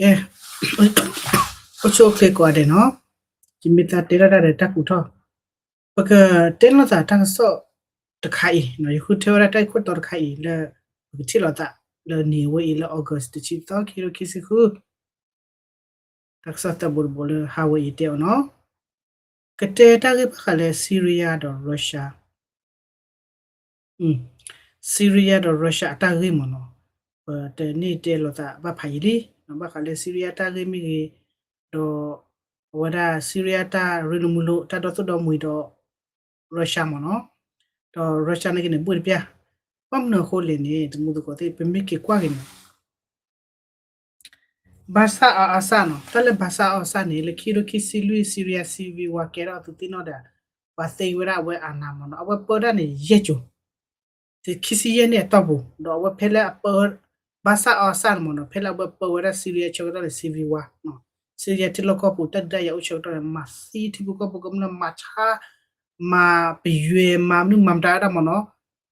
အိၣ်ဆူၣ်အိၣ်ချ့ကိးဂၤဒဲးနီၤ, ယမ့ၢ်သးတဲထီၣ်တၢ်ဒီးတၢ်ကူၣ်ထီၣ်, ပကတဲလိာ်သးတၢ်ကစီၣ်တခါအံၤ, ယဃုထၢဝဲဒၣ်တၢ်ဂ့ၢ်ခိၣ်တီတခါအံၤလၢ ပကထံၣ်လိာ်သးလၢနံၤအဝဲအံၤလၢ August တဆံသီ ခံကထိခံဆံဃု တၢ်ကစီၣ်သၢဘိတဘိလၢဟးဝဲအံၤတဲအီၤနီၤ, ကတဲတၢ်ဂ့ၢ်ဘၣ်ဃးလၢ Syria ဒီး Russia, Syria ဒီး Russia အတၢ်ဂ့ၢ်မ့ၢ်နီၤ, ပတန့ၢ်တဲလိာ်သးဘၣ်ဖးယံာ်လံ, ဘၣ်ဃးလၢ Syria တၢ်ဂ့ၢ်မ့ၢ်ဂ့ၤ, ဒီး အဝဲဒၣ် Syria တၢ်ရ့လိာ်မုာ်လိာ် တၢ်ဒီသိၣ်ဒီမှံၤဒီး Russia မ့ၢ်နီၤ, ဒီး Russia န့ၣ်က့န့ၣ် ဘၣ်တပျၢ်, ဘၣ်မနုၤအဃိလဲၣ်န့ၣ် တမူသကိးသ့ၣ် ပမ့ၢ်က့ၤကွၢ်က့ၤန့ၣ် Bashar al-Assad နီၤ, တၢ်လၢ Bashar al-Assad န့ၣ် လၢခံကထိခံဆံလွံၢ် Syria civil war ကဲထီၣ်အသုးသ့ၣ်နီၣ်ဒီး ပှၤသ့ဝဲဒၣ်အဝဲအနးမ့ၢ်နီၤ, အဝဲပၢတၢ်န့ၣ် ယဲၢ်ကၠိၤ, ခံဆံယဲၢ်နံၣ်အတီၢ်ပူၤ, ဒီးအဝဲဖဲလၢအပၢ Bashar al-Assad မ့ၢ်နီၤ, ဖဲလၢအဝဲပၢဝဲဒၣ် Syria ဆၢကတီၢ်န့ၣ် civil war, Syria ထံလီၢ်ကီၢ်ပူၤ တၢ်ဒုးတၢ်ယၤအိၣ်ဆၢကတီၢ်န့ၣ် မၤသံထံဖိကီၢ်ဖိကမျၢၢ် မၤဆါ မၤပယွဲ မၤမနုၤမၤမတၤဝဲဒၣ်မ့ၢ်နီၤ,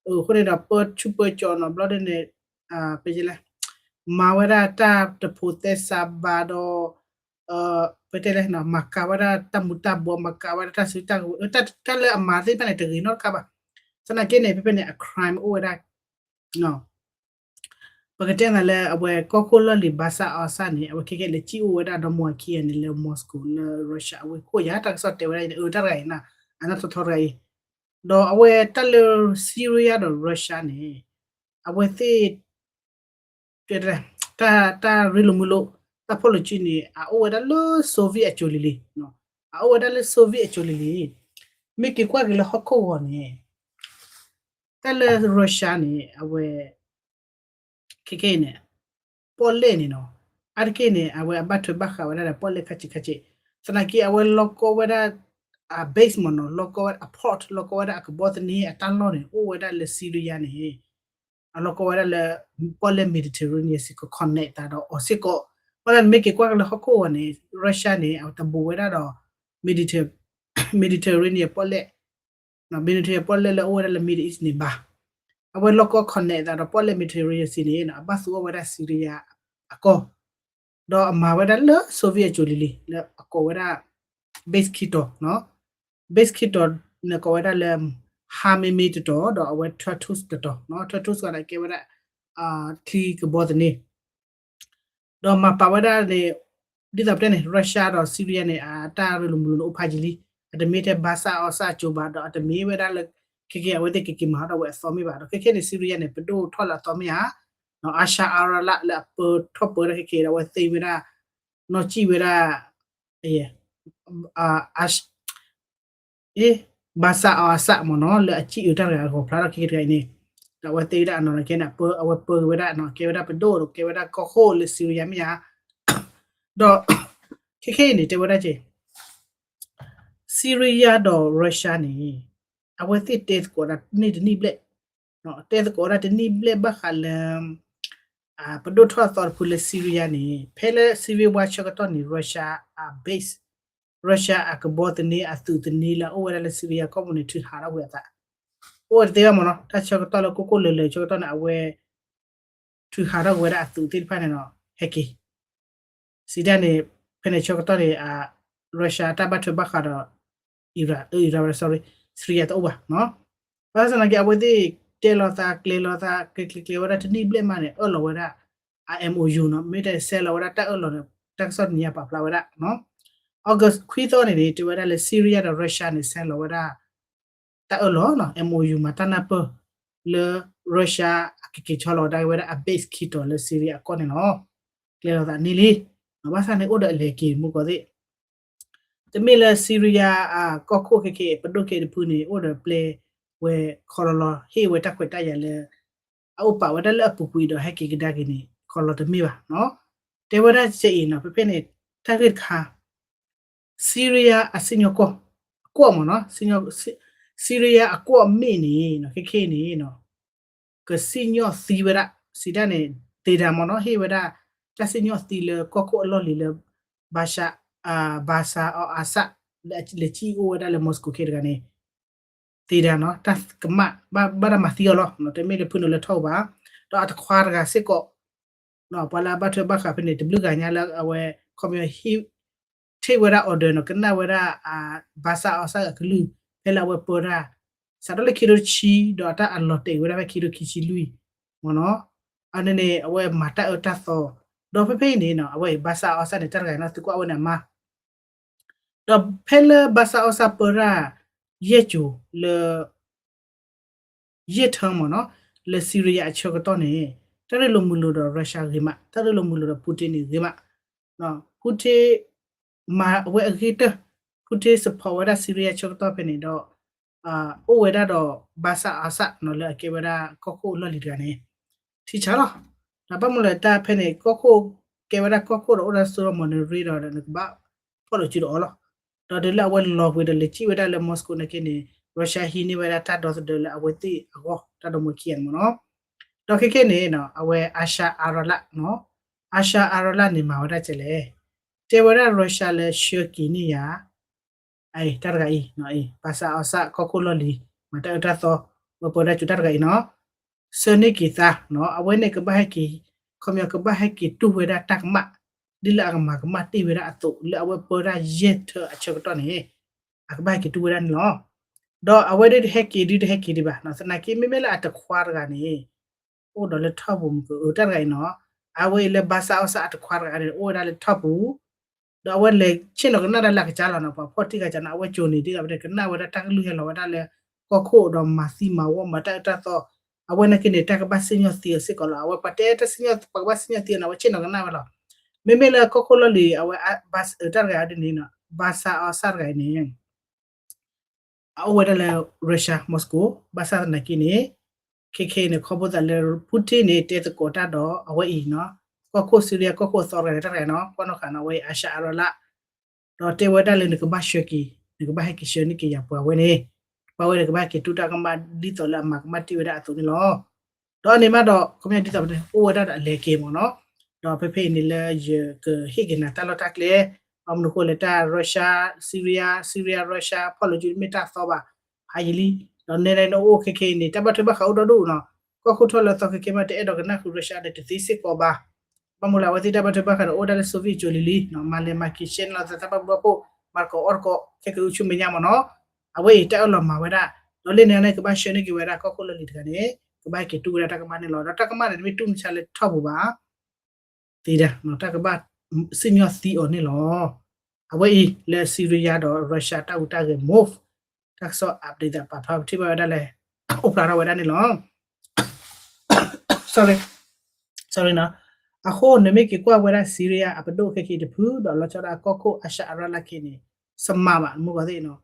အဃိန့ၣ်ဒီး ပၢဆူၣ်ပၢကၠီၤနီၤ ဘျီဒ်န့ၣ် ပလဲ မၤဝဲဒၣ်တၢ်တဖိးသဲစးဘၣ်ဒီး ပတဲလဲၣ် မၤကၤဝဲဒၣ်တၢ်မူၤတၢ်ဘှီး မၤကၤဝဲဒၣ်တၢ်စုတၢ်ကဝဲၤ တၢ်လၢအမၤသ့ၣ်တဖၣ်န့ၣ် တဂ့ၤနီတခါဘၣ်, သနာ်က့န့ၣ် ဖဲဖဲန့ၣ် အ crime အိၣ်ဝဲဒၣ် ပကတဲနၤလၢအဝဲကီၢ်ခိၣ်လီၢ်လံၤ Bashar al-Assad န့ၣ် အဝဲခဲကဲလဲၤစံၣ်အိၣ်ဝဲဒၣ်ဒီမါဝၤခံဂၤန့ၣ် လၢ Moscow လၢ Russia အဝ့ၢ်ခိၣ်ယါ တၢ်ကစီၣ်တဲဝဲဒၣ်အံၤန့ၣ် အတၢ်တဂၤအံၤနၤ အနီၢ်ထီထီတဂၤအံၤ, ဒီးအဝဲတၢ်လၢ Syria ဒီး Russia န့ၣ် အဝဲသ့ၣ် တၢ်ရ့လိာ်မုာ်လိာ် တၢ်ဖီၣ်လိာ်စုန့ၣ် အအိၣ်ဝဲဒၣ်လၢ Soviet အစိၤလံၤလံၤ, အအိၣ်ဝဲဒၣ်လၢ Soviet အစိၤလံၤလံၤ, မ့ၢ်က့ၤကွၢ်က့ၤလၢဟီၣ်ခိၣ်ဂီၤန့ၣ် တၢ်လၢ Russia န့ၣ် အဝဲ ခဲကဲအံၤန့ၣ် ပီၣ်လဲၣ်န့ၣ်နီၤ, အါတက့ၢ်န့ၣ် အဝဲအဘၣ်ထွဲဘၣ်ဃးဝဲဒၣ်ဒီးပီၣ်လဲၣ်ခါဆံးခါဆံး, သနာ်က့အဝဲလီၢ်ကီဝဲဒၣ် အ base မ့ၢ်နီၤ, လီၢ်ကီဝဲဒၣ်အ port လီၢ်ကီဝဲဒၣ်အကဘီသန့အတၢ်လီၢ်န့ၣ် အိၣ်ဝဲဒၣ်လၢ Syria န့ၣ် အလီၢ်ကီဝဲဒၣ်လၢ ပီၣ်လဲၣ် Mediterranean စ့ၢ်ကီး connect သးဒီးအီၤစ့ၢ်ကီး, ဘၣ်ဆၣ်န့ၣ်မ့ၢ်က့ၤကွၢ်က့ၤလၢဟီၣ်ခိၣ်ဂီၤန့ၣ် Russia န့ၣ် အတဘူးဝဲဒၣ်ဒီး Mediterranean ပီၣ်လဲၣ် Mediterranean ပီၣ်လဲၣ်လၢအအိၣ်ဝဲဒၣ်လၢ Middle East န့ၣ်ဘၣ်, အဝဲလီၢ်ကီ connect သးဒီးပီၣ်လဲၣ် Mediterranean စ့ၢ်န့ၣ် အဘၣ်သူအီၣ်ဝဲဒၣ် Syria အကီၢ်, ဒီးအမၤဝဲဒၣ်လၢ Soviet အစိၤလံၤလံၤ လၢအကိးဝဲဒၣ် base ခံတီၤ base ခံတီၤန့ၣ်ကိးဝဲဒၣ်လၢ Hammemet တတီၤ ဒီးအဝဲ Tartus တတီၤ, Tartus ကီးန့ၣ်ကဲဝဲဒၣ် ချံကဘီသန့ ဒီးမၤပာ်ဝဲဒၣ်န့ၣ် ဒ်သိးပတဲန့ၣ် Russia ဒီး Syria န့ၣ် အတၢ်ရ့လိာ်မုာ်လိာ်န့ၣ်အိၣ်ဖးယံာ်လံ, အတမ့ၢ်ထဲ Bashar al-Assad အစိၤဘၣ် ဒီးအတမ့ၢ်ဝဲဒၣ်လၢ ခဲကဲအဝဲသ့ၣ်ကက့ၤမၤထီၣ်ဝဲအသီမ့ၢ်ဘၣ်, ဒီးခဲကဲန့ၣ် Syria န့ၣ် ပဒိၣ်ထီၣ်လၢအသီမ့ၢ်ဧါ, Bashar al-Assad လၢအပၢထီၣ်ပၢဒၣ်ခဲကဲဒီး အဝဲသ့ဝဲဒၣ် နီၢ်စံၣ်ဝဲဒၣ် Bashar al-Assad မ့ၢ်နီၤ လၢအစံၣ်အုးတၢ်တဂၤအဂီၢ်ဖျါထီၣ်ခဲကဲတဂၤအံၤန့ၣ်, ဒီးအဝဲသ့ဝဲဒၣ်အနီၢ်နီၢ်ကဲန့ၣ် အဝဲပၢက့ၤဝဲဒၣ်နီၤ ကဲဝဲဒၣ်ပဒိၣ်ဒီးကဲဝဲဒၣ်ကီၢ်ခိၣ်လၢ Syria မ့ၢ်ဧါ, ဒီး ခဲကဲအံၤန့ၣ် တဲဝဲဒၣ်က့ၤ Syria ဒီး Russia န့ၣ် အဝဲသ့ၣ်တဲသကိးဒၣ်န့ၢ်တနံၣ်ဘျဲၣ်, တဲသကိးဒၣ်တနံၣ်ဘျဲၣ်ဘၣ်ဃးလၢ ပဒိၣ်ထီၣ်အသီတဖုလၢ Syria န့ၣ် ဖဲလၢ civil war ဆၢကတီၢ်န့ၣ် Russia အ base, Russia အကဘီသန့အသုးသန့လၢအအိၣ်ဝဲဒၣ်လၢ Syria ကီၢ်ပူၤန့ၣ် ထုးဟးထီၣ်ကွံာ်အသး, အိၣ်ဝဲတသ့ဘၣ်မ့ၢ်နီၤ တၢ်ဆၢကတီၢ်လၢကိၣ်ကိၣ်လၢၤလၢၤဆၢကတီၢ်န့ၣ် အဝဲ ထုးဟးထီၣ်ကွံာ်ဝဲဒၣ်အသုးသ့ၣ်တဖၣ်န့ၣ်ဒီး ဟဲက့ၤ စံးတၢ်န့ၣ် ဖဲန့ၣ်ဆၢကတီၢ်န့ၣ် Russia တၢ်ဘၣ်ထွဲဘၣ်ဃးဒီး Iran, Iran, sorry, Syria တအိၣ်ဘၣ်, ဘၣ်ဆၣ်သနာ်က့ အဝဲသ့ၣ်တဲလီၤသး ကျဲၤလီၤသး ကျဲၤကျဲၤကျဲၤဝဲဒၣ်တနံၣ်ဘျဲၣ်မးန့ၣ် အၢၣ်လီၤဝဲဒၣ် အ MOU နီၤ မ့ၢ်တဲ sign လီၤဝဲဒၣ်တၢ်အၢၣ်လီၤန့ၣ် တၢ်ကစီၣ်တနံၤအံၤပာ်ဖျါဝဲဒၣ် August ခွံသီန့ၣ်န့ၣ် တဲဝဲဒၣ်လၢ Syria ဒီး Russia န့ၣ် sign လီၤဝဲဒၣ် တၢ်အၢၣ်လီၤနီၤ MOU မၤတၢ်နၢ်ပၢၢ် လၢ Russia အကက့ၤဆီလီၤဒၣ်ဝဲဒၣ်အ base ခံတီၤလၢ Syria အကီၢ်န့ၣ်လီၤ. ကျဲၤလီၤသးန့ၣ်လံ, ဘၣ်ဆၣ်န့ၣ်အိၣ်ဒီးအလဲၤက့ၤမူကီးသ့ၣ်, တမ့ၢ်လၢ Syria အကီၢ်ခိၣ်ခဲကဲ ပဒိၣ်ကဲတဖုန့ၣ် အိၣ်ဒီးပျဲဝဲခီလီၤလီၤ ဟ့ၣ်ဝဲတၢ်ခွဲးတၢ်ယာ်လၢ အအိၣ်ပာ်ဝဲဒၣ်လၢအပူၤကွံာ်ဒီးဟဲက့ၤကဒါက့ၤန့ၣ် ခီလီၤတမ့ၢ်ဘၣ်နီၤ. တဲဝဲဒၣ်စဲအံၤနီၤ ဖဲဖဲန့ၣ် တၢ်ဂ့ၢ်တခါ Syria အစံၣ်ညီၣ်ကွီၢ် အကွီၢ်မ့ၢ်နီၤ Syria အကွီၢ်မ့ၢ်န့ၣ် ခဲခဲအံၤန့ၣ် ကစံၣ်ညီၣ်သံဝဲဒၣ် စံးတၢ်န့ၣ် သ့ဒၣ်မ့ၢ်နီၤ ဟ့ၣ်ဝဲဒၣ် တၢ်စံၣ်ညီၣ်သံလၢကီၢ်ခိၣ်အလီၢ်လံၤလၢ Bashar, Bashar al-Assad လၢအစံၣ်အိၣ်ဝဲဒၣ်လၢ Moscow ခဲတဂၤန့ၣ် သ့ဒၣ်နီၤ တၢ်ကမၣ် ဘၣ်တၢ်မၤသံအီၤလီၤ တမ့ၢ်လၢဖုနုာ်လၢထီၣ်ဘၣ် ဒီးအတခွါတဂၤစ့ၢ်ကီး ပှၤလၢအဘၣ်ထွဲဘၣ်ဃးဖဲန့ၣ် တဘျုးဂၤညါလၢအဝဲ ခီပညီ ဟ့ၣ် take ဝဲဒၣ် order နီၤ ကနၣ်ဝဲဒၣ် ဘၣ်ဆၣ်အီၣ်ဆၣ်အကလုၢ် ဖဲလၢအဝဲပၢတၢ် စးထီၣ်လၢခံထိတဆံ ဒီးအတၢ်အလီၤတဲာ်ဝဲဒၣ်ဖဲခံထိခံဆံလွံၢ် မ့ၢ်နီၤ. အန့ၣ်န့ၣ် အဝဲမၤတၢ်အၢတၢ်သီ ဒီးဖဲဖဲအံၤန့ၣ်နီၤ အဝဲအံၤ ဘၣ်ဆၣ်အီၣ်ဆၣ်န့ၣ် တၢ်တဂၤအံၤနီၤ သုကွၢ်ဝဲန့ၣ်အမါ ဒီးဖဲလၢဘၣ်ဆၣ်အီၣ်ဆၣ်ပၢတၢ် ယဲၢ်ကၠိၤလၢ ယဲၢ်ထၢမ့ၢ်နီၤ လၢ Syria အဆၢကတီၢ်န့ၣ် တၢ်ရ့လိာ်မုာ်လိာ်ဒီး Russia ဂ့ၤမး တၢ်ရ့လိာ်မုာ်လိာ်ဒီး Putin န့ၣ်ဂ့ၤမး Putin မၤဝဲအဂ့ၤတၢၢ် Putin support ဝဲဒၣ် Syria ဆၢကတီၢ်ဖဲန့ၣ်ဒီး အိၣ်ဝဲဒၣ်ဒီး ဘၣ်ဆၣ်အီၣ်ဆၣ်နီၤ လၢအကဲဝဲဒၣ်ကီၢ်ခိၣ်လီၢ်လံၤတဂၤန့ၣ် ထံဆါလီၤ. ဒီးဘၣ်မနုၤလဲၣ်တၢ်ဖဲန့ၣ် ကီၢ်ခိၣ် ကဲဝဲဒၣ်ကီၢ်ခိၣ်ဒီးအိၣ်ဒီးစိဒီးမီၢ်န့ၣ်ရ့ဒီး နကဘၣ်ဖီၣ်လိာ်စုဒီးအီၤလီၤ. ဒီးတုၤလၢအဝဲလီၤကွံာ်ဒီးလဲၤစံၣ်ဝဲဒၣ်လၢ Moscow နာ်က့န့ၣ် Russia ဟံးန့ၢ်ဝဲဒၣ်တၢ်ဒီသဒၢလၢအဝဲသ့ၣ်အဂီၢ် တၢ်ဒီမါဝၤခံဂၤန့ၣ်မ့ၢ်နီၤ. ဒီးခဲကနံၣ်န့ၣ် အဝဲ Asha Aralkh နီၤ Asha Aralkh န့ၣ် မၤဝဲဒၣ်ကဲလဲၣ် တဲဝဲဒၣ် Russia လၢဆှၢက့ၤန့ၢ်ယၤ အတၢ်တဂၤအံၤ ဘၣ်ဆၣ်အီၣ်ဆၣ်ကီၢ်ခိၣ်လီၢ်လံၤ မၤတၢ်အၢတၢ်သီ ဝဲပၢတၢ်ကၠိတၢ်တဂၤအံၤနီၤ ဆှၢန့ၢ်က့ၤသး အဝဲန့ၣ်ကဘၣ်ဟဲက့ၤ ခီပညီကဘၣ်ဟဲက့ၤတူၢ်ဝဲဒၣ်တၢ်ကမၣ် ဒ်လၢအကမၤကမၣ်တ့ၢ်ဝဲဒၣ်အသိး လၢအဝဲပၢတၢ်ယဲၢ်ထၢအဆၢကတီၢ်န့ၣ် အကဘၣ်ဟဲက့ၤတူၢ်ဝဲဒၣ်န့ၣ်လီၤ. ဒီးအဝဲဒၣ်တဟဲက့ၤဒုတဟဲက့ၤဒံးဘၣ် သနာ်က့မ့မ့ၢ်လၢအတခွါတဂၤန့ၣ် အိၣ်ဒီးလၢထီၣ်ပူၤမုၢ်ကအၢတၢ်တဂၤအံၤနီၤ အဝဲအံၤလၢဘၣ်ဆၣ်အီၣ်ဆၣ်အတခွါတဂၤန့ၣ် အိၣ်ဝဲဒၣ်လၢထီၣ်ပူၤ ဒီးအဝဲလဲၤဆ့ၣ်နီၤကနၣ်တၢ်လၢအကစၢ်လီၤနီၤ ပှၤဖီၣ်တံၢ်ကစၢ်န့ၣ် အဝဲကၠိၤန့ၣ် ဒ်သိးပတဲကနၣ်ဝဲဒၣ်တၢ်ကလုၢ်ဟဲလီၤဝဲဒၣ်လၢ ကီၢ်ခိၣ်ဒီးမၤသံမၤဝီမၤတၢ်အၢတၢ်သီ အဝဲနာ်က့န့ၣ် တၢ်ကဘၣ်စံၣ်ညီၣ်သံအီၤစ့ၢ်ကီးလီၤ. အဝဲပှၤတဲတၢ်စံၣ်ညီၣ် ပှၤကဘၣ်စံၣ်ညီၣ်သံအီၤန့ၣ် အဝဲဆ့ၣ်နီၤကနၣ်ဝဲလီၤ. မ့မ့ၢ်လၢကီၢ်ခိၣ်လီၢ်လံၤ အဝဲဘၣ်ဆၣ်အၢတၢ်တဂၤအံၤဒ်န့ၣ်နီၤ ဘၣ်ဆၣ်အီၣ်ဆၣ်တဂၤအံၤန့ၣ် အအိၣ်ဝဲဒၣ်လၢ Russia Moscow ဘၣ်ဆၣ်သနာ်က့န့ၣ် ခဲခဲအံၤန့ၣ် ခီဖျိသးလၢ Putin န့ၣ် တဲသကိးတၢ်ဒီးအဝဲအံၤနီၤ ကီၢ်ခိၣ် Syria ကီၢ်ခိၣ်အသီတဂၤန့ၣ် တၢ်တဂၤနီၤ ကွၢ်နီၣ်ဃာ်နီၤ အဝဲအံၤ Asha Aralkh ဒီးတဲဝဲဒၣ်လၢနကဘၣ်ဆှၢက့ၤ နကဘၣ်ဟဲက့ၤဆှၢန့ၢ်က့ၤယၤပှၤဝဲန့ၣ် ပှၤဝဲန့ၣ်ကဘၣ်က့ၤတူၢ်တၢ်ကမၣ်ဒ်သိးလၢအမၤကမၣ်တ့ၢ်ဝဲဒၣ်အသိးန့ၣ်လီၤ. ဒီးန့ၣ်မးဒီး ခီပညီဒ်သိးပတဲ အိၣ်ဝဲဒၣ်ဒီးအလဲၤက့ၤမ့ၢ်နီၤ ဒီးဖဲဖဲအံၤန့ၣ်လၢယကဟ့ၣ်က့ၤနၤတၢ်လီၢ်တၢ်ကျဲ ဘၣ်မနုၤအဃိလဲၣ် တၢ် Russia Syria Syria Russia ဖီၣ်လိာ်စုတမ့ၢ်တၢ်သီဘၣ် ဖးယံာ်လံ ဒီးနဲဒၣ်နအိၣ်ခဲခဲအံၤန့ၣ် တၢ်ဘၣ်ထွဲဘၣ်ဃးအိၣ်ဒီဒူၣ်နီၤ ကီၢ်ခိၣ်ထီၣ်လၢသီခဲခဲမး တအဲၣ်ဒိးကနၣ်ဃုာ် Russia ဒီးတသ့စ့ၢ်ကီးဘၣ် ဘၣ်မနုၤလဲၣ် အဝဲသ့ၣ်တၢ်ဘၣ်ထွဲဘၣ်ဃးဒီးအိၣ်ဝဲဒၣ်လၢ Soviet ကၠိၤလံၤလံ မၤလဲၤမၤက့ၤ ရှဲန့ၢ်လီၤသးတၢ်ဘၣ်ဘျီးဖိ မၤတကိးအီၣ်တကိး ခဲကအုဆူမဲာ်ညါမ့ၢ်နီၤ အဝဲအံၤတၢ်အၢၣ်လီၤမၤဝဲဒၣ် ဒီးလၢန့ၣ်န့ၣ် ကဘၣ်ဆှၢန့ၢ်က့ၤဝဲဒၣ်ကီၢ်ခိၣ်လီၢ်လံၤတဂၤန့ၣ် ကဘၣ်က့ၤတူၢ်ဝဲဒၣ်တၢ်ကမၣ်န့ၣ်လီၤ. ဒီးတၢ်ကမၣ်န့ၣ် တမ့ၢ်တူၢ်မုၢ်ဆါလၢထီၣ်ပူၤဘၣ် သ့ဒၣ် တၢ်ကဘၣ်စံၣ်ညီၣ်သံအီၤန့ၣ်လီၤ. အဝဲအံၤလၢ Syria ဒီး Russia တၢ်ဟူးတၢ်ဂဲၤ move တၢ်ကစီၣ် update သးပာ်ဖျါပထံၣ်ဘၣ်ဝဲဒၣ်လဲၣ် အိၣ်ဖျါထီၣ်ဝဲဒၣ်န့ၣ်လီၤ. sorry sorry နီၤ အဃိန့ၣ်မ့ၢ်က့ၤကွၢ်ဝဲဒၣ် Syria အပဒိၣ်ခဲက့ၤတဖု ဒီးလီၤဆီဒၣ်ကီၢ်ခိၣ် Asha Aralkh ခဲက့ၤန့ၣ် စမးဘၣ် မုၢ်ကီၢ်သ့ၣ်နီၤ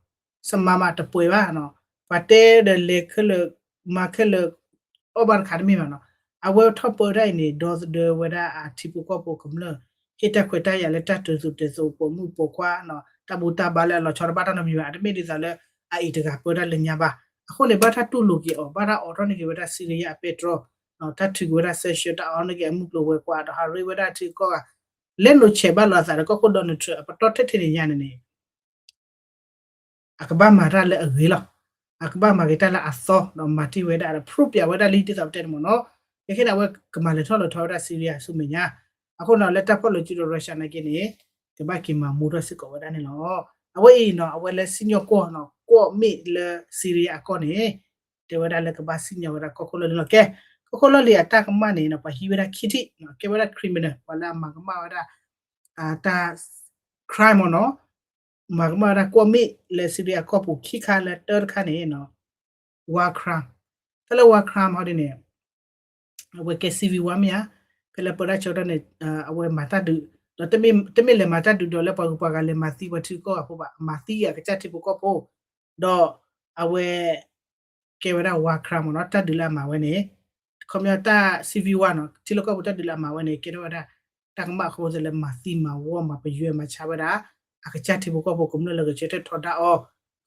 စမးဘၣ်တပှဲၤဘၣ်နီၤ ပှၤတဲဒီးလဲၤခဲလၢာ် မၤခဲလၢာ် အီၣ်ဘၣ်တခါတမ့ၢ်ဘၣ်နီၤ အဝဲထီၣ်ပၢတၢ်အံၤန့ၣ် ဒီသဒၢဝဲဒၣ်အထံဖိကီၢ်ဖိကမျၢၢ် ဟ့ၣ်တၢ်ခွဲးတၢ်ယာ်လၢတၢ်တသုးတသုး ပိာ်မုၣ်ပိာ်ခွါနီၤ တၢ်ဘူတၢ်ဘါလၢအလီၤဆီတဘၣ်တၢ်နီတမံၤဘၣ် အတမ့ၢ်ဒ်သိးလၢ အအံၤတဂၤပၢတၢ်လၢညါဘၣ် အဃိန့ၣ် ဘၣ်တၢ်တူၢ်လိာ်က့ၤအီၤ ဘၣ်တၢ်အိးထီၣ်န့ၢ်က့ၤဝဲဒၣ် Syria အပဲတြီ တၢ်ထုးက့ၤဝဲဒၣ် sanction တၢ်အိးထီၣ်န့ၢ်က့ၤအမုၢ်ကျိၤဝဲၤကွာ် ဒီးဟးရ့ဝဲဒၣ်ထံကီၢ်ဂၤ လဲလိာ်ဆဲးဘၣ်လိာ်အသးဒီးကီၢ်ခိၣ် Donald Trump အပတီၢ်ထဲထဲန့ၣ်ညါန့ၣ်န့ၣ် အကဘၣ်မၤတၢ်လၢအဂ့ၤလီၤ. အကဘၣ်မၤက့ၤတၢ်လၢအသီ ဒီးမၤတ့ၢ်ဝဲဒၣ်ဒီး prove ပၠးဝဲဒၣ်လံ ဒ်သိးပတဲန့ၣ်မ့ၢ်နီၤ. ခဲခဲန့ၣ် အဝဲကမၤလဲၤထီၣ်လဲၤထီဝဲဒၣ် Syria ဆူမဲာ်ညါ. အဃိန့ၣ် လၢတၢ်ဖီၣ်လိာ်စုဒီး Russia နာ်က့န့ၣ် ကဘၣ်က့ၤမၤမူထီၣ်စ့ၢ်ကီးဝဲဒၣ်န့ၣ်လီၤ. အဝဲအံၤနီၤ အဝဲလၢစံၣ်ညီၣ်ကွီၢ်နီၤ ကွီၢ်မ့ၢ်လၢ Syria အကီၢ်န့ၣ် တဲဝဲဒၣ်လၢကဘၣ်စံၣ်ညီၣ်ဝဲဒၣ်ကီၢ်ခိၣ်လီၢ်လံၤလီၤ. ကဲ ကီၢ်ခိၣ်လီၢ်လံၤအတၢ်ကမၣ်န့ၣ်နီၤ ပှၤဟံးဝဲဒၣ်ခံထံၣ်နီၤ ကဲဝဲဒၣ် criminal ပှၤလၢအမၤကမၣ်ဝဲဒၣ် တၢ် crime မ့ၢ်နီၤ မၤကမၣ်ဝဲဒၣ်ကွီၢ်မ့ၢ်လၢ Syria အကီၢ်ပူၤ ခံခါလၢတၢတခါန့ၣ်နီၤ war crime တၢ်လၢ war crime ဟီဒ်န့ၣ် အဝဲကဲ civil war မ့ၢ်ဧါ, ဖဲလၢပၢတၢ်ဆၢကတီၢ်န့ၣ် အဝဲမၤတၢ်ဒုး ဒီးတမ့ၢ်လဲၤမၤတၢ်ဒုးဒီးလၢပှၤဂုၤပှၤဂၤလဲၤမၤသံ ပှၤထံကီၢ်ဂၤဖိဘၣ်, အမၤသံအကစၢ်ထံဖိကီၢ်ဖိ, ဒီးအဝဲ ကဲဝဲဒၣ် war crime မ့ၢ်နီၤ, တၢ်ဒုးလၢအမၤဝဲန့ၣ် ခီပညီတၢ် civil war နီၤ, ထံလီၢ်ကီၢ်ပူၤတၢ်ဒုးလၢအမၤဝဲန့ၣ် ကဲထီၣ်ဝဲဒၣ် တၢ်ကမၣ်အဃိသတးလၢမၤသံမၤဝီမၤပယွဲမၤဆါဝဲဒၣ် အကစၢ်ထံဖိကီၢ်ဖိကမျၢၢ်လၢဂဲၤဆၢထၢၣ်ထီဒါအီၤ,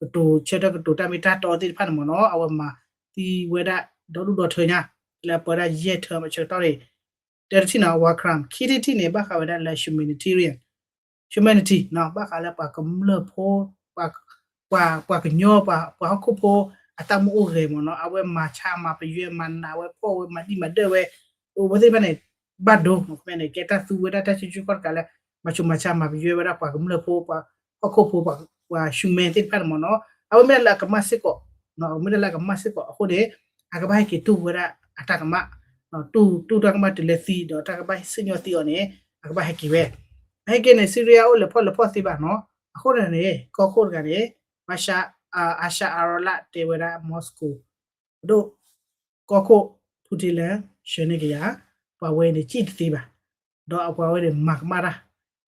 ကတိၤဆၢထၢၣ်ကတိၤတၢ်မ့ၢ်တၢ်တီသ့ၣ်တဖၣ်န့ၣ်မ့ၢ်နီၤ, အဝဲမၤသံဝဲဒၣ်ဒီဒူၣ်ဒီထၢညါ လၢပၢဒၣ်ယဲၢ်ထၢမ့ၢ်ဆၢကတီၢ်န့ၣ်, တၢတထံၣ်န့ၣ် war crime, ခံထံၣ်တထံၣ်န့ၣ် ဘၣ်ဃးဝဲဒၣ်လၢ humanitarian, humanity နီၤ, ဘၣ်ဃးလၢပှၤကမျၢၢ်ဖိ, ပှၤ, ပှၤကညီ, ပှၤဟီၣ်ခိၣ်ဖိ အတၢ်မူအိၣ်ဂဲၤမ့ၢ်နီၤ, အဝဲမၤဆါမၤပယွဲမၤနးဝဲဖှီၣ်ဝဲမၤဒံၣ်မၤဒၢၣ်ဝဲ, အဝဲသ့ၣ်တဖၣ်န့ၣ် ဘၣ်ဒိ မ့ၢ်န့ၣ် ကဲတၢ်သူဝဲဒၣ်တၢ်စုဆူၣ်ခီၣ်တကးလၢ မၤဆူးမၤဆါမၤပယွဲဝဲဒၣ်ပှၤကမျၢၢ်ဖိ ပှၤဟီၣ်ခိၣ်ဖိ ပှၤ ပှၤ human သ့ၣ်တဖၣ်န့ၣ်မ့ၢ်နီၤ, အဝဲမ့ၢ်ဒၣ်လၢအကမၣ်စ့ၢ်ကီး, အဝဲမ့ၢ်ဒၣ်လၢအကမၣ်စ့ၢ်ကီးအဃိန့ၣ် အကဘၣ်ဟဲက့ၤတူၢ်ဝဲဒၣ်အတၢ်ကမၣ်, တူၢ် တူၢ်တၢ်ကမၣ်တုၤလၢသံ ဒီးတၢ်ကဘၣ်စံၣ်ညီၣ်သံအီၤန့ၣ် အကဘၣ်ဟဲက့ၤဝဲ, အဟဲက့ၤန့ၣ် Syria အိၣ်လဲၤဖီၣ်လဲၤဖီၣ်သ့ဘၣ်နီၤ, အဃိန့ၣ်န့ၣ် ကီၢ်ခိၣ်တဂၤန့ၣ် Bashar အ Bashar al-Assad တဲဝဲဒၣ် Moscow ပဒိၣ် ကီၢ်ခိၣ် Putin လၢ ဆှၢန့ၢ်က့ၤယၤ ပှၤဝဲန့ၣ် စံၣ်တသ့ဘၣ်, ဒီးအပှၤဝဲန့ၣ် မၤကမၣ်တၢ်,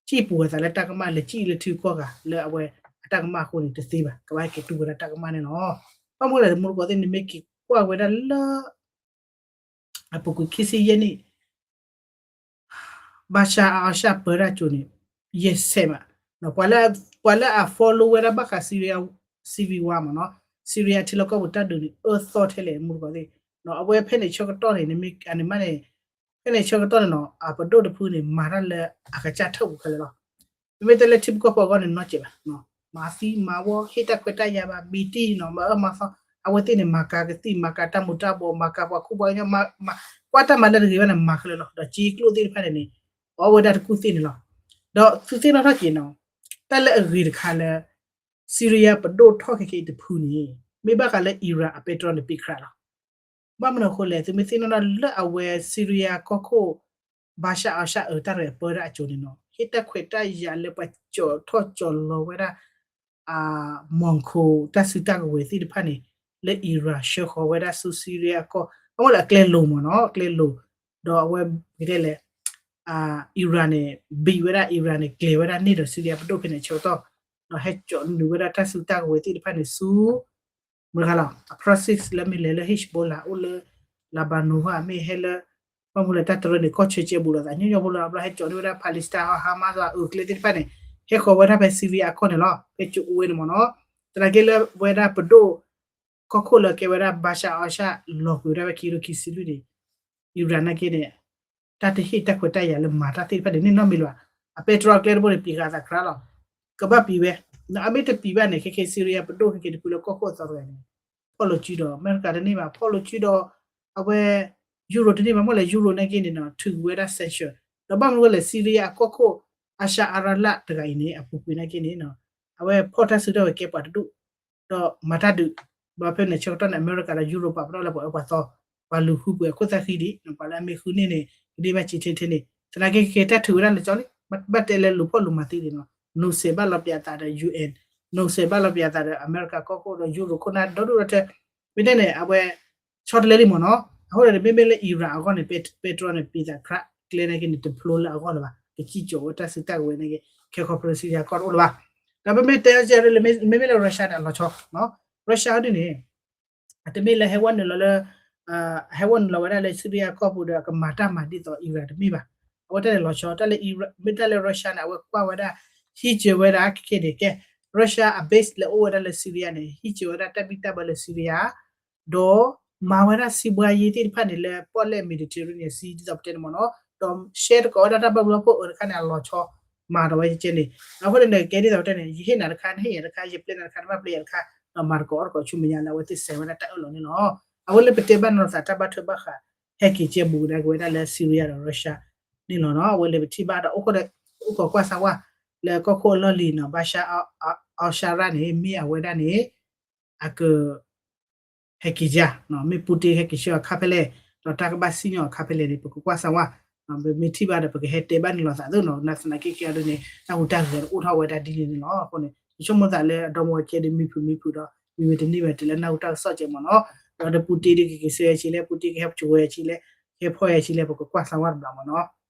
စံၣ်ပူၤအသးလၢတၢ်ကမၣ် လဲၤစံၣ်လၢထံကီၢ်ဂၤ လၢအဝဲအတၢ်ကမၣ်အဃိန့ၣ် တသ့ဘၣ်, ကဘၣ်ဟဲက့ၤတူၢ်ဝဲဒၣ်တၢ်ကမၣ်န့ၣ်လီၤ. ဘၣ်မနုၤလဲၣ် တမူတကိးသ့ၣ် နမ့ၢ်က့ၤကွၢ်ဝဲဒၣ်လၢ အပူၤကွံာ်ခံဆံယဲၢ်နံၣ် Bashar al-Assad ပၢတၢ်ကၠိန့ၣ် ယဲၢ်ဆဲးမး, ပှၤလၢ ပှၤလၢအ follow ဝဲဒၣ်ဘၣ်ဃး Syria civil war မ့ၢ်နီၤ, Syria ထံလီၢ်ကီၢ်ပူၤတၢ်ဒုးန့ၣ် အၢသီထဲလဲၣ် မူတကိးသ့ၣ်, အဝဲဖဲန့ၣ်ဆၢကတီၢ်န့ၣ် နမ့ၢ်အန့ၣ်မးန့ၣ် ဖဲန့ၣ်ဆၢကတီၢ်န့ၣ်နီၤ အပဒိၣ်တဖုန့ၣ် မၤတၢ်လၢအကစၢ်ထၢၣ်ပူၤခဲလၢာ်လီၤ. မ့မ့ၢ်တဲလၢထံဖိကီၢ်ဖိအဂီၢ်န့ၣ် နီၢ်စဲးဘၣ်, မၤသံမၤဝီ ဟ့ၣ်တၢ်ခွဲးတၢ်ယာ်ဘၣ် မံၤတံၢ်နီၤ မၤအၢမၤသီ, အဝဲသ့ၣ်န့ၣ် မၤကၤကသံၣ် မၤကၤတၢ်မူၤတၢ်ဘှီး မၤကၤပှၤခိၣ်ပှၤကညီ မၤ ကွၢ်တၢ်မၤလၢတဂ့ၤဘၣ်န့ၣ် မၤခဲလၢာ်လီၤ. ဒီးကၠ့ကျိၣ်သ့ၣ်တဖၣ်န့ၣ်န့ၣ် အီၣ်ဝဲဒၣ်တကူၣ်သ့ၣ်န့ၣ်လီၤ. ဒီးသုသ့ၣ်နီၣ်ထီၣ်က့ၤနီၤ တၢ်လၢအဂ့ၤတခါလၢ Syria ပဒိၣ်ထီၣ်ခဲက့ၤတဖုန့ၣ် မ့ၢ်ဘၣ်ဃးလၢ Iran အပဲတြီန့ၣ် ပံခရးလီၤ. ဘၣ်မနုၤအဃိလဲၣ် သုမ့ၢ်သ့ၣ်နီၣ်ထီၣ်လၢအဝဲ Syria ကီၢ်ခိၣ် Bashar al-Assad အတၢ်ရဲၣ်အပၢတၢ်အကၠိန့ၣ်နီၤ ဟ့ၣ်တၢ်ခွဲးတၢ်ယာ်လၢပှၤကၠီၣ်ထီၣ်ကၠီၣ်လီၤဝဲဒၣ် အ မီၢ်ခိၣ် တၢ်စုတၢ်ကဝဲၤသ့ၣ်တဖၣ်န့ၣ် လၢ Iran ဆှၢဃီၤဝဲဒၣ်ဆူ Syria အကီၢ် အဝဲလၢအကျဲလိၤမ့ၢ်နီၤ အကျဲလိၤ ဒီးအဝဲ ပကတဲလဲၣ် Iran န့ၣ် ဘံးဝဲဒၣ် Iran န့ၣ် ကျဲၤဝဲဒၣ်န့ၢ်ဒီး Syria ပဒိၣ်ဖဲန့ၣ်ဆၢကတီၢ် ဒီးဟဲကၠီၣ်နုာ်ဝဲဒၣ်တၢ်စုတၢ်ကဝဲၤသ့ၣ်တဖၣ်န့ၣ်ဆူ မတၤတဂၤလီၤ အ proxies လၢမ့ၢ်လဲၤလၢ Hezbollah အိၣ်လၢ Lebanon ဟီ မ့ၢ်ဟဲလၢ ဘၣ်မနုၤလဲၣ်တၢ်တရၢန့ၣ် ကီၢ်ဆၢကဲဘူးလိာ်သး ညီညီဖိလီၤ ဘျီဟဲကၠီၣ်န့ၢ်ဝဲဒၣ် Palestine ဟီ Hamas ဟီ အၢကျဲသ့ၣ်တဖၣ်န့ၣ် ဟဲဃီၤဝဲဒၣ်ဖဲ Syria အကီၢ်န့ၣ်လီၤ ဖဲကၠိအိၣ်ဝဲန့ၣ်မ့ၢ်နီၤ သနာ်က့လၢဝဲဒၣ်ပဒိၣ် ကီၢ်ခိၣ်လၢကဲဝဲဒၣ် Bashar al-Assad လီၤကွံာ်ဝဲဒၣ်ဖဲခံကထိခံဆံလွံၢ်န့ၣ် Iran နာ်က့န့ၣ် တၢ်တဟ့ၣ်တၢ်ခွဲးတၢ်ယာ်လၢမၤတၢ်သ့ၣ်တဖၣ်န့ၣ် န့ၢ်နီတမံၤလၢၤဘၣ်. အပဲတြီကျဲတဘိန့ၣ် ပံၤဃာ်သးခရါလီၤ. ကဘၣ်ပံၤဝဲ, အမ့ၢ်တပံၤဘၣ်န့ၣ် ခဲက့ Syria ပဒိၣ်ခဲက့တဖုလၢကီၢ်ခိၣ်အသီတဂၤန့ၣ် ဖီၣ်လိာ်စုဒီး အမဲရကၤတန့ၢ်ဘၣ်, ဖီၣ်လိာ်စုဒီး အဝဲ Euro တန့ၢ်ဘၣ်, မ့ၢ်လဲၣ် Euro နာ်က့န့ၣ်နီၤ ထုးဝဲဒၣ် sanction ဒီးဘၣ်မနုၤဝဲလဲၣ် Syria အကီၢ်ခိၣ် Bashar al-Assad တဂၤအံၤန့ၣ် အပူၤကွံာ်နာ်က့န့ၣ် အဝဲဖီၣ်တၢ်စုတၢ်ဝဲၤကဲပှၤတဒူၣ် ဒီးမၤတၢ်ဒုး, ဒီးဖဲန့ၣ်ဆၢကတီၢ်န့ၣ် အမဲရကၤဒီး Euro ပာ်ပနီၣ်လၢပှၤအၢပှၤသီ, ပှၤလူၤဃုပှဲၤခိၣ်သၣ်ဃံဒံး, ပှၤလၢအမ့ၢ်ဃုန့ၢ်န့ၣ် ကဒ့ဘၣ်စံးထဲထဲန့ၣ်, သနာ်က့ခဲက့တၢ်ထုးဝဲဒၣ်လၢကၠီလံ, ဘၣ်တဲလၢလူၤဖီၣ်လူၤမၤသံဒံးနီၤ, နုာ်စဲးဘၣ်လီၤပျးသးဒီး UN, နုာ်စဲးဘၣ်လီၤပျးသးဒီး အမဲရကၤကီၢ်ခိၣ်ဒီး Euro ခိၣ်နၢ်ဒီဒူၣ်ဒီထၢ, မ့ၢ်တဲန့ၣ် အဝဲ ဆီတလဲလံမ့ၢ်နီၤ, အဃိန့ၣ် မ့မ့ၢ်လၢ Iran အဂီၢ်န့ၣ် ပဲတြီန့ၣ် ပံၤသးခရး ကျဲနာ်က့န့ၣ် တဖျိလၢအဂီၢ်လၢၤဘၣ်, ကစံၣ်ကၠီၤဝဲတၢ်စုတၢ်ကဝဲၤနာ်က့ ခဲခီဖျိလၢ Syria ကီၢ်တအိၣ်လၢၤဘၣ်. ဒီးပမ့ၢ်တဲအီၤကဲလၢ မ့မ့ၢ်လၢ Russia န့ၣ် အလီၤဆီ, Russia ဒ်န့ၣ် အတမ့ၢ်လၢဟဲဝဲနုာ်လီၤလၢ ဟဲဝဲနုာ်လီၤဝဲဒၣ်လၢ Syria ကီၢ်ပူၤဒီး အကမၤတၢ်မၤဒ်သိး Iran တမ့ၢ်ဘၣ်. အဝဲတၢ်န့ၣ်လီၤဆီ တၢ်လၢ Iran မ့ၢ်တၢ်လၢ Russia န့ၣ် အဝဲကွၢ်ဝဲဒၣ် ဟံးစၢၤဝဲဒၣ်ခဲခဲန့ၣ် ကဲ Russia အ base လၢအိၣ်ဝဲဒၣ်လၢ Syria န့ၣ် ဟံးစၢၤဝဲဒၣ်တၢ်ဘံၣ်တၢ်ဘၢလၢ Syria ဒီးမၤဝဲဒၣ် စီးပွားရေး သ့ၣ်တဖၣ်န့ၣ်လၢပီၣ်လဲၣ် Mediterranean Sea ဒ်သိးပတဲန့ၣ်မ့ၢ်နီၤ, ဒီး share တကိးဝဲဒၣ်တၢ်ဘၣ်ဘျီဖီၣ်အၢတခါန့ၣ် အလီၤဆီ မၤဒီးဝဲကဲန့ၣ်, အဃိန့ၣ် ကဲဒ်သိးပတဲန့ၣ် ယဟ့ၣ်နၤတခါ နဟ့ၣ်ယၤတခါ ယပျဲနၤတခါ နဘၣ်ပျဲယၤတခါ, ဒီးမၤတကိးအီၣ်တကိးဆူမဲာ်ညါလၢအဝဲသ့ၣ်စဲးဝဲဒၣ်တၢ်အၢၣ်လီၤန့ၣ်လီၤ. အဝဲလၢပတဲဘၣ်နီၤသးတၢ်ဘၣ်ထွဲဘၣ်ဃး ဟဲက့ၤကဲဘူးကဒါက့ၤဝဲဒၣ်လၢ Syria ဒီး Russia န့ၣ်လီၤနီၤ. အဝဲလၢပထံၣ်ဘၣ်ဒီး အိၣ်ခိးကွၢ်စၢ်ဝါ လၢကီၢ်ခိၣ်အလီၢ်လံၤနီၤ Bashar al-Assad န့ၣ် မ့ၢ်အဝဲဒၣ်န့ၣ် အက ဟဲက့ၤယါ, မ့ၢ် Putin ဟဲက့ၤဆှၢအခါဖဲလဲၣ်, ဒီးတၢ်ကဘၣ်စံၣ်ညီၣ်အခါဖဲလဲၣ်န့ၣ် ပကကွၢ်စၢ်ဝါ, ပမ့ၢ်ထံၣ်ဘၣ်ဒီး ပကဟဲတဲဘၣ်န့ၣ်လီၤသးသိးနီၤ, နာ်သနာ်က့ခဲအံၤဒ်န့ၣ် တၢ်ဟူးတၢ်ဂဲၤအိၣ်ထီၣ်ဝဲဒၣ်ဒ်န့ၣ်န့ၣ်လီၤ. အဃိန့ၣ် ယဆိကမိၣ်သးလၢအဒီမါဝၤကဲဒီး မံၤဖုးမံၤဖုးဒီး မ့ၢ်ဝဲတန့ၢ်ဘၣ်တုၤလၢနၢ်ဟူတၢ်ကစီၣ်ကဲမ့ၢ်နီၤ, ဒီးဒီး Putin ဒ်ကက့ၤဆှၢယၤဆံးလဲၣ်, Putin ကဟဲပကိးဝဲယၤဆံးလဲၣ်, ဟဲဖီၣ်ယၤဆံးလဲၣ် ပကကွၢ်စၢ်ဝါတဘျီမ့ၢ်နီၤ.